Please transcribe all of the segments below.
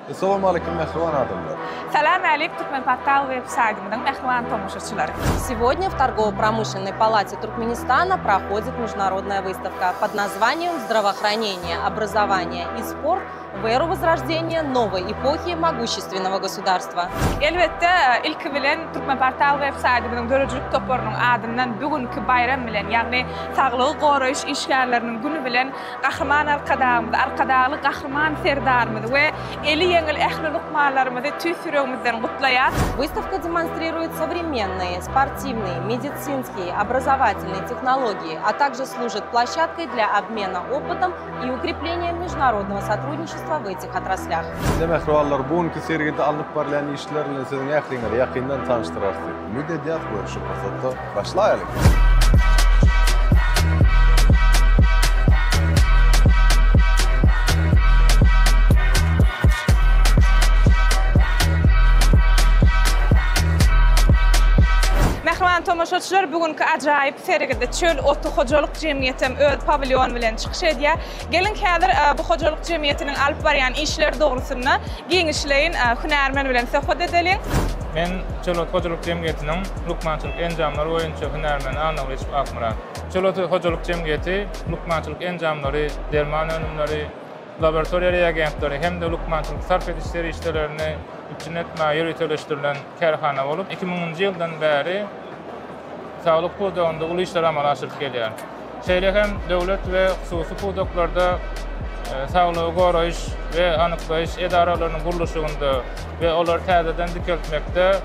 Essalawmaleýkim mähriban adamlar. Salam älik Türkmenportal web saýtymyzyň mähriban tomaşaçylary. Сегодня в Торгово-промышленной палате Туркменистана проходит международная выставка под названием «Здравоохранение, образование и спорт в эру возрождения новой эпохи могущественного государства». Elbetde, ilki bilen Türkmenportal web saýtymyzyň döredijilik toparynyň adyndan bu günki baýram bilen, ýagny Saglygy goraýyş işgärleriniň güni bilen Gahryman Arkadagymyzy, Arkadagly Gahryman Serdarymyzy we eli ýeňil ähli lukmanlarymyzy tüýs ýüregimizden gutlaýas. Выставка демонстрирует современные спортивные, медицинские, образовательные технологии, а также служит площадкой для обмена опытом и укрепления международного сотрудничества в этих отраслях. Ine mähribanlar, bu günki sergide alnyp barylýan işler bilen siziň ähliňizi ýakyndan tanyşdyrarys diýip umyt edýäs we şu pursatda başlaýalyň! Mähriban tomaşaçylar, bu günki ajaýyp sergide Çöl oty hojalyk jemgyýetem öz pawilýony bilen çykyş edýär. Geliň häzir bu hojalyk jemgyýetiniň alyp barýan işleri dogrusynda giňişleýin hünärmen bilen söhbet edeliň. Men Çöl oty hojalyk jemgyýetiniň lukmançylyk enjamlary boýunça hünärmeni Annagylyç Akmyrat. Çöl oty hojalyk jemgyýeti lukmançylyk enjamlary, derman önümleri, laboratoriýa reagentleri hem-de lukmançylyk sarp ediş serişdelerini üpjün etmäge ýöriteleşdirilen kärhana bolup, 2000-nji ýyldan bäri saglyk pudagynda uly işleri amala aşyryp gelýär. Şeýle hem döwlet we hususy pudaklarda saglygy goraýyş we anyklaýyş edaralarynyň gurluşygynda we olary täzeden dikeltmekde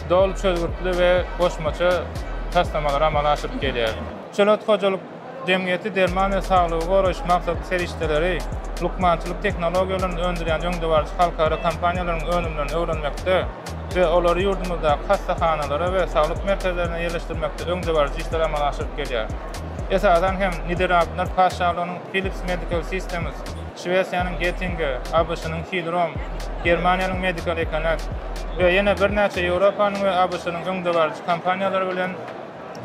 doly çözgütli we goşmaça taslamalary amala aşyryp gelýär. Çöl-ot hojalyk jemgyýeti derman we saglygy goraýyş maksatly serişdeleri, lukmançylyk tehnologiýalaryny öndürýän öňdebaryjy halkara kompaniýalaryň önümlerini öwrenmekde we olary ýurdumyzdaky hassahanalara we saglyk merkezlerine ýerleşdirmekde öňdebaryjy işleri amala aşyryp gelýär. Esasan hem, Niderlandlar Patyşalygynyň Philips Medical Systems, Şwesiýanyň Getinge, ABŞ-nyň Hillrom, Germaniýanyň Medical Econet we ýene birnäçe Ýewropanyň we ABŞ-nyň öňdebaryjy kompaniýalary bilen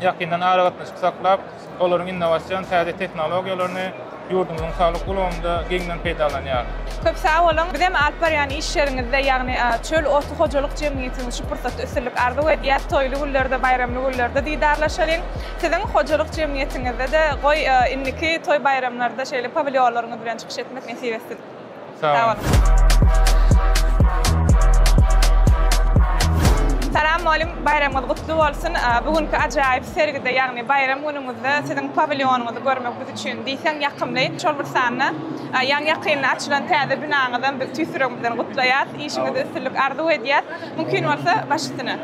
ýakyndan aragatnaşyk saklap, olaryň innowasion täze tehnologiýalaryny ýurdumyzyň saglyk ulgamynda giňden peýdalanýar. Köp sag boluň. Bizem alyp barýan işleriňizde, ýagny Çöl oty hojalyk jemgyýetiniň şu pursatda üstünlik arzuw edýäs. Toýly günlerde, baýramly günlerde didarlaşalyň. Siziň hojalyk jemgyýetiňizde-de goý indiki toý-baýramlarda şeýle pawilýonlaryňyz bilen çykyş etmek nesip etsin. Sag boluň. Salam mugallym, baýramyňyz gutly bolsun. Bu günki ajaýyp sergide, ýagny baýram günüňizde siziň pawilýonyňyzy görmek biz üçin diýseň ýakymly. Şol bir sanda ýaňy-ýakynda açylan täze binaňyzam biz tüýs ýüregimizden gutlaýas. Işiňizde üstünlik arzuw edýäs. Mümkin bolsa, baş üstüne.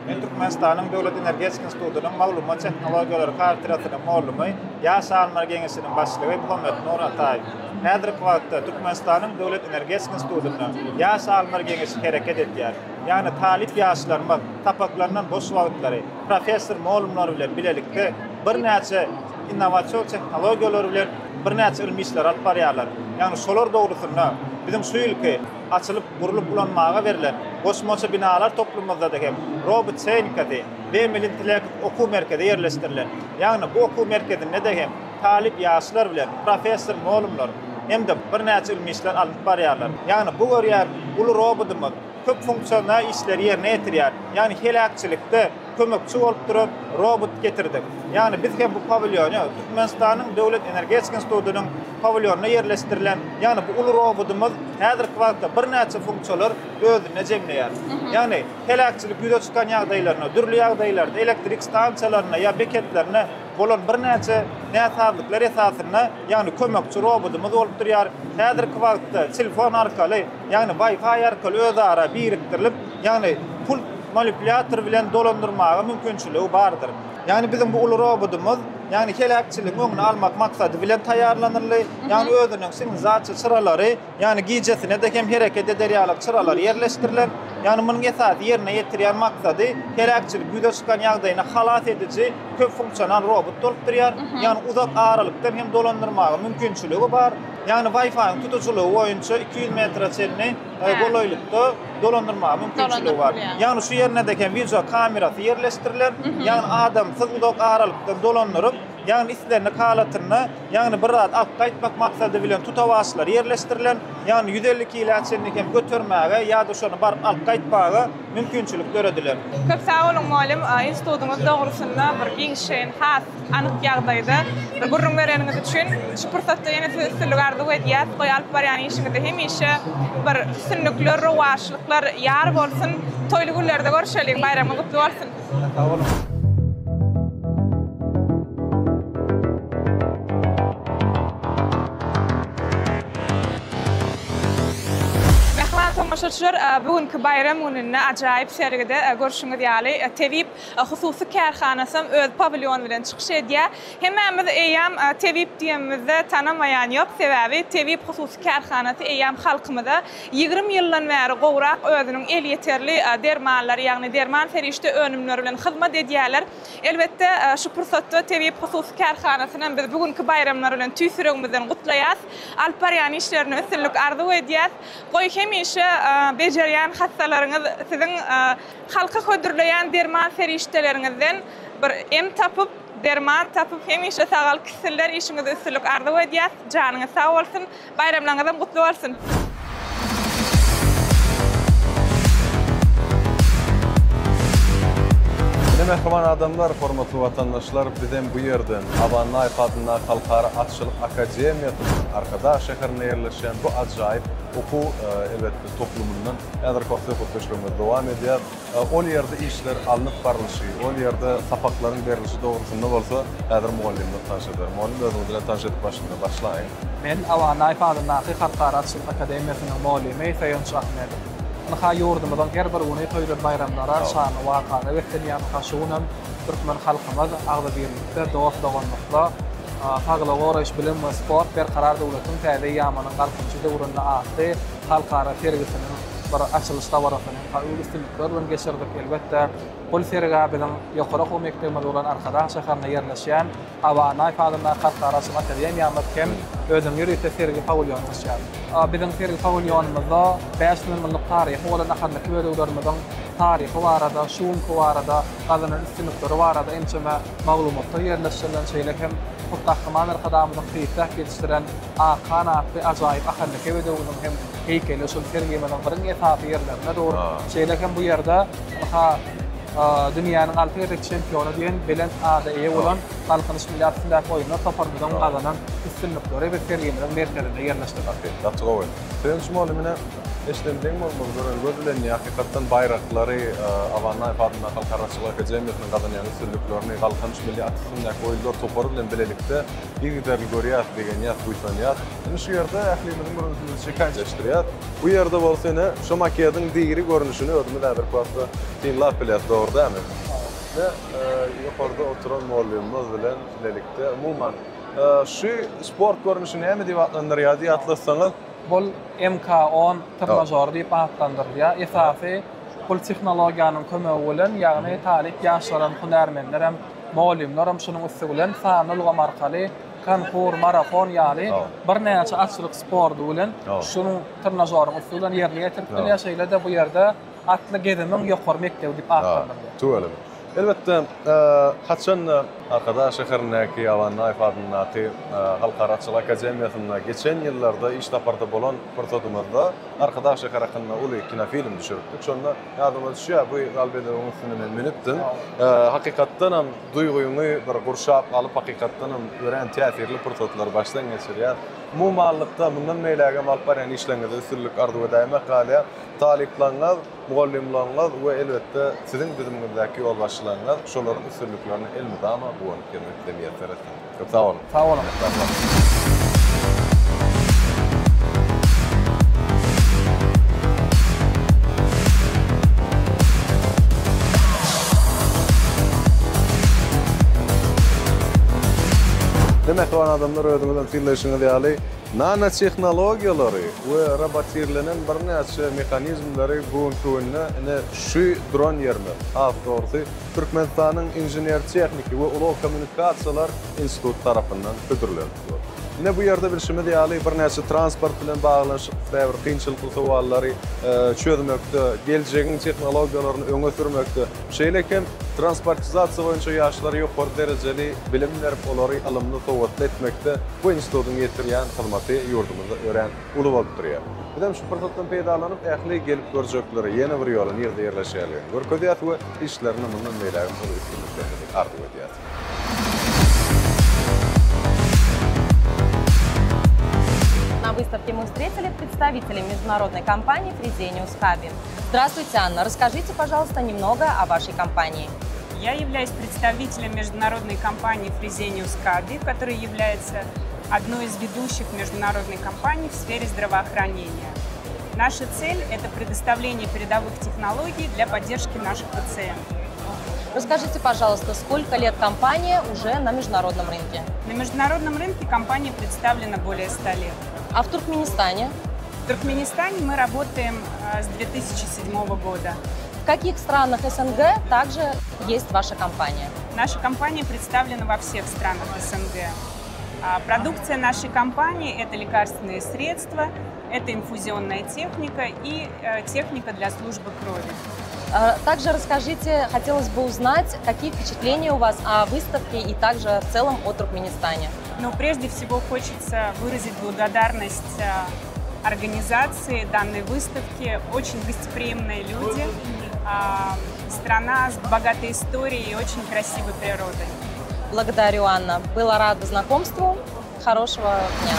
Men Türkmenistanyň Döwlet energetika institutynyň maglumat tehnologiýalary kafedrasynyň mugallymy, Ýaş alymlar geňeşiniň başlygy Muhammetnur Ataýew. Häzirki wagtda Türkmenistanyň Döwlet energetika institutynda Ýaş alymlar geňeşi hereket edýär. Ýagny talyp ýaşlarymyz sapaklaryndan boş wagtlary professor-mugallymlar bilen bilelikde birnäçe innowasion tehnologiýalar bilen birnäçe ylmy işleri alyp barýarlar. Ýagny şolar dogrusynda biziň şu ýylky açylyp, gurlup ulanmaga berlen goşmaça binalar toplumymyzda-da hem robot tehnikasy we emeli intellekt okuw merkezi ýerleşdirilen. Ýagny bu okuw merkezinde-de hem talyp ýaşlar bilen professor-mugallymlar hem-de birnäçe ylmy işler alnyp barýarlar. Ýagny bu görýän uly robotymyz köp funksional işleri ýerine ýetirýär. Ýagny heläkçilikde kömekçi bolup duran robot getirdik. Ýagny biz hem bu pawilýony Türkmenistanyň Döwlet energetika institutynyň pawilýonynda ýerleşdirilen, ýagny bu uly robotymyz häzirki wagtda birnäçe funksiýalar özünde jemleýär. Ýagny heläkçilik ýüze çykan ýagdaýlarynda, dürli ýagdaýlarda elektrik stansiýalarynda ýa beketlerinde bolan birnäçe näsazlyklar esasynda, ýagny kömekçi robotymyz bolup durýar. Häzirki wagtda telefon arkaly, ýagny Wi-Fi arkaly özara birikdirilip, ýagny pult manipulýator bilen dolandyrmaga mümkinçiligi bardyr. Ýagny biziň bu uly robotymyz, ýagny heläkçiligiň öňüni almak maksady bilen taýýarlanyldy. Ýagny özüniň signalizasiýa çyralary, ýagny gijesine-de hem hereket eder ýaly çyralary ýerleşdirilen. Ýagny munuň esasy ýerine ýetirýän maksady heläkçilik ýüze çykan ýagdaýynda halas ediji köp funksional robot bolup durýar. Ýagny uzak aralykdan hem dolandyrmaga mümkinçiligi bar. Ýagny Wi-Fi-iň tutujylygy boýunça 200 metre çenli golaýlykda dolandyrmaga mümkinçiligi bar. Ýagny şu ýerinde-de hem wideo kamerasy ýerleşdirilen. Ýagny adamsyz uzak aralykdan dolandyryp, Ýagny islendik halatynda, ýagny bir zat alyp gaýtmak maksady bilen tutawaçlar ýerleşdirilen, ýagny 150 kilä çenli hem götermäge ýa-da şony baryp alyp gaýtmaga mümkinçilik döredilen. Köp sag boluň mugallym, institutyňyz dogrusynda bir giňişleýin has anyk ýagdaýda bir gürrüň bereniňiz üçin. Şu pursatda ýene size üstünlik arzuw edýäs. Goý alyp barýan işiňizde hemişe bir üstünlikler, rowaçlyklar ýar bolsun. Toýly günlerde görşeliň. Baýramyňyz gutly bolsun. Sag boluň. Mähriban tomaşaçylar, bu günki baýram gününde ajaýyp sergide görşüňiz ýaly Tebip hususy kärhanasam öz pawilýony bilen çykyş edýär. Hemmämiz eýýäm Tebip diýenimizde tanamaýan ýok, sebäbi Tebip hususy kärhanasy eýýäm halkymyza 20 ýyldan bäri gowrak özüniň elýeterli dermanlary, ýagny derman serişde önümleri bilen hyzmat edýärler. Elbetde, şu pursatda Tebip hususy kärhanasyny hem biz bu günki baýramlar bilen tüýs ýüregimizden gutlaýarys. Alyp barýan işlerinde üstünlik arzuw edýäris. Goý, hemişe bejerýän hassalaryňyz siziň halka hödürleýän derman serişdeleriňizden bir em tapyp, derman tapyp, hemişe sagalyp gitsinler. Işiňizde üstünlik arzuw edýäris. Janyňyz sag bolsun! Baýramlaryňyzam gutly bolsun! Ine mähriban adamlar, hormatly watandaşlar, bizem bu ýerden, Aba Annaýew adyndaky Halkara atçylyk akademiýasyndan, Arkadag şäherinde ýerleşýän bu ajaýyp okuw, elbetde, toplumyndan häzirki wagt söhbetdeşligimizi dowam edýäris. Ol ýerde işler alnyp barlyşy, ol ýerde sapaklaryň berlişi dogrusynda bolsa häzir mugallymymyz tanyş eder. Mugallym özüňiz bilen tanyş edip başynda başlaýyň. Men Aba Annaýew adyndaky Halkara atçylyk akademiýasynyň mugallymy Söýünç Ahmedow. Ynha ýurdumyzyň her bir güni toýdur baýramlara, şanly wakalara beslenýär. Ynha şu günem türkmen halkymyz agzybirlikde, dost-doganlykda, Saglygy goraýyş, bilim we sport Berkarar döwletiň täze eýýamynyň Galkynyşy döwründe atly halkara sergisiniň bir açylyş dabarasyny uly üstünlikler bilen geçirdik. Elbetde, bul sergä biziň ýokary okuw mekdebimiz bolan Arkadag şäherinde ýerleşýän Aba Annaýew adyndaky Halkara atçylyk akademiýamyz hem özüniň ýörite sergi pawilýonyny açýar. Biziň sergi pawilýonymyzda 500 ýyllyk taryhy bolan ahyrlyky böleklerimiziň taryhy barada, şu günki barada, gazanan üstünlikleri barada ençeme maglumatlar ýerleşdirilen, şeýle hem hut Gahryman Arkadagymyzyň seýisläp ýetişdiren Akhan atly ajaýyp ahyrlyky bedewiniň hem heýkeli şol sergimiziň bir iň esasy ýerlerinde dur. Şeýle hem bu ýerde ynha dünýäniň alty gezek çempiony diýen belent ada eýe bolan Galkynyş milli at üstündäki oýunlar toparymyzyň gazanan üstünlikleri biz sergimiziň merkezinde ýerleşdirdik. Gaty gowy. Söýünç mugallym ine eşiden deň bolmaz gören göz bilen ýa hakykatdan baýraklary Aba Annaýew adyndaky Halkara atçylyk akademiýasynyň gazanýan üstünliklerini Galkynyş milli at üstündäki oýunlar topary bilen bilelikde yzygiderli görýäs, begenýäs, buýsanýas. Indi şu ýerde ählimiziň bir ünsümizi çekäýjeşdirýär. Bu ýerde bolsa ine şu makediň diri görnüşini özümiz häzirki wagtda synlap bilýäs, dogry dälmi? Ine ýokarda oturan mugallymymyz bilen bilelikde umuman şu sport görnüşi näme diýip atlandyrýardy ýatlatsaňyz? Bul MK on trnažory diýip atlandyrylýar. Esasy bul tehnologiýanyň kömegi bilen, ýagny talyp ýaşlaram, hünärmenlerem, mugallymlaram şunuň üsti bilen sanly ulgam arkaly konkur, marafon ýaly birnäçe atçylyk sporty bilen şunuň trnažoryň üsti bilen ýerine ýetirip bilýär. Şeýle-de bu ýerde atly gezimiň ýokary mekdebi diýip atlandyrylýar. Tüweleme. Elbetde, haçan-da Arkadag şäherindäki Aba Annaýew adyndaky Halkara atçylyk akademiýasynda geçen ýyllarda iş saparda bolan pursatymyzda Arkadag şäheri hakynda uly kinofilm düşüripdik. Şonda ýadyma düşýär, bu galbedewiň üstüne men münüpdim. Hakykatdanam duýgyňy bir gurşap alyp, hakykatdanam örän täsirli pursatlary başdan geçirýär. Umumanlykda, mundan beýlägem alyp barýan işleriňizde üstünlik arzuw edäýmek galýar. Talyplaryňyz, mugallymlaryňyz we elbetde siziň düzümiňizdäki ýolbaşçylaryňyz şolaryň üstünliklerine elmydama guwanyp gezmek bize miýesser etsin. Köp sag boluň. Sag boluň. Ine mähriban adamlar özüňizem synlaýşyňyz ýaly nanotehnologiýalary we robotirlenen birnäçe mehanizmleri bu günki günde ine şu duran ýerimiz has dogrusy Türkmenistanyň Inžener-tehniki we ulag-kommunikasiýalar instituty tarapyndan hödürlenip dur. Ine bu ýerde bilşimiz ýaly birnäçe transport bilen baglanyşykly käbir kynçylykly sowallary çözmekde, geljegiň tehnologiýalaryny öňe sürmekde, şeýle hem transportizasiýa boýunça ýaşlara ýokary derejeli bilim berip, olary ylymly, sowatly etmekde bu institutyň ýetirýän hyzmaty ýurdumyzda örän uly bolup durýar. Bizem şu pursatdan peýdalanyp, ähli gelip görjeklere ýene bir ýola nirede ýerleşýänligini görkezýäs we işlerinde mundan beýlägem uly üstünliklerimizi arzuw edýäs. На выставке мы встретили представителей международной компании Fresenius Kabi. Здравствуйте, Анна. Расскажите, пожалуйста, немного о вашей компании. Я являюсь представителем международной компании Fresenius Kabi, которая является одной из ведущих международных компаний в сфере здравоохранения. Наша цель – это предоставление передовых технологий для поддержки наших пациентов. Расскажите, пожалуйста, сколько лет компания уже на международном рынке? На международном рынке компания представлена более 100 лет. А в Туркменистане? В Туркменистане мы работаем э, с 2007 года. В каких странах СНГ также есть ваша компания? Наша компания представлена во всех странах СНГ. А, продукция нашей компании – это лекарственные средства, это инфузионная техника и э, техника для службы крови. А, также расскажите, хотелось бы узнать, какие впечатления у вас о выставке и также в целом о Туркменистане. Ну, прежде всего хочется выразить благодарность э, организации данной выставки. Очень гостеприимные люди, а, страна с богатой историей и очень красивой природой. Благодарю, Анна. Была рада знакомству. Хорошего дня.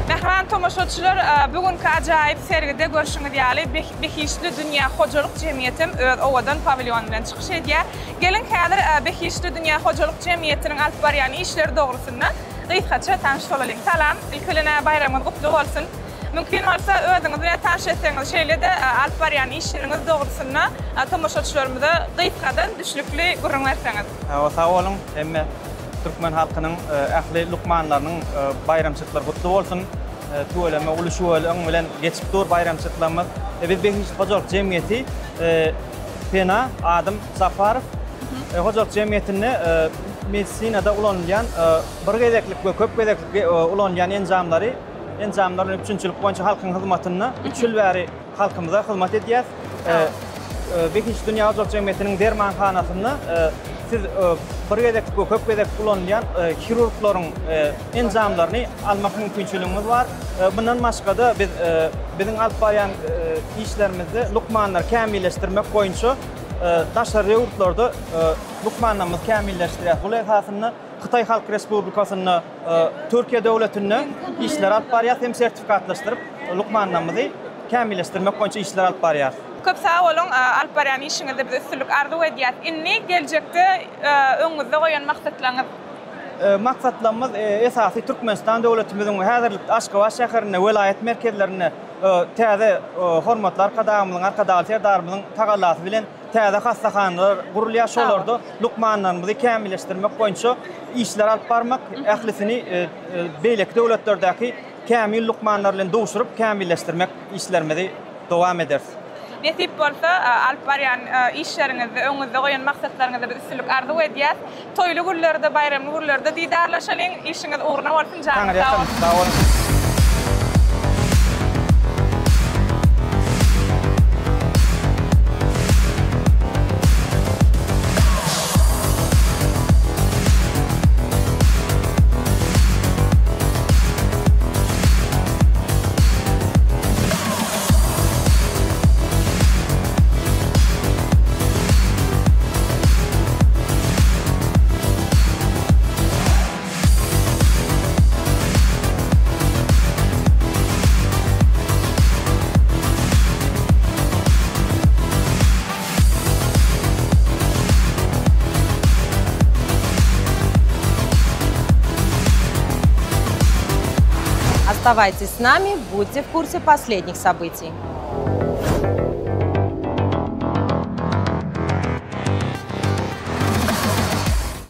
Mähriban tomaşaçylar, e, bu günki ajaýyp sergide görşüňiz ýaly Behiştli dünýä hojalyk jemgyýetem öz owadan pawilýony bilen çykyş edýär. Geliň häzir e, Behiştli dünýä hojalyk jemgyýetiniň alyp barýan işleri dogrusynda gysgaça tanyş bolalyň. Salam, ilki bilen baýramyňyz gutly bolsun. Mümkin bolsa özüňiz bilen tanyş etseňiz, şeýle-de alyp barýan işleriňiz dogrusynda tomaşaçylarymyza gysgadan düşnükli gürrüň berseňiz. Hawa, sag boluň. Hemme türkmen halkynyň ähli lukmanlarynyň baýramçylyklary gutly bolsun. Tüweleme uly şüweleň bilen geçip dur baýramçylyklarymyz. Biz Behişt hojalyk jemgyýeti Pena Adym Saparow hojalyk jemgyýetinde medisinada ulanylýan bir gezeklik we köp gezeklik ulanylýan enjamlary Enjamlar bilen üpjünçilik boýunça halkyň hyzmatynda üç ýyl bäri halkymyza hyzmat edýäs. Behişdi dünýä hojalyk jemgyýetiniň dermanhanasynda siz bir gezek we köp gezek ulanylýan hirurglaryň enjamlaryny almak mümkinçiligiňiz bar. Mundan başga-da biz biziň alyp barýan işlerimizde lukmanlary kämilleşdirmek boýunça daşary ýurtlarda lukmanlarymyzy kämilleşdirýäs. Bul esasynda Hytaý Halk Respublikasynda, Türkiýe döwletinde işleri alyp barýarys hem sertifikatlaşdyryp lukmanlarymyzy kämilleşdirmek boýunça işleri alyp barýarys. Köp sag boluň, alyp barýan işiňizde biz üstünlik arzuw edýäs. Indi geljekde öňüňizde goýan maksatlaryňyz? Maksatlarymyz esasy Türkmenistan döwletimiziň we häzirlikde Aşgabat şäherinde, welaýat merkezlerinde täze hormatly Arkadagymyzyň, Arkadagly Serdarymyzyň tagallasy bilen Täze hassahanalar gurulýar, şolarda lukmanlarymyzy kämilleşdirmek boýunça işler alyp barmak, ählisini beýleki döwletlerdäki kämil lukmanlar bilen duşuryp kämilleşdirmek işlerimizi dowam ederis. Nesip bolsa, alyp barýan işleriňizde, öňüňizde goýan maksatlaryňyzda biz üstünlik arzuw edýäs. Toýly günlerde, baýramly günlerde didarlaşalyň. Işiňiz ugruna bolsun, janyňyz sag bolsun! Sag boluň! Оставайтесь с нами, будьте в курсе последних событий.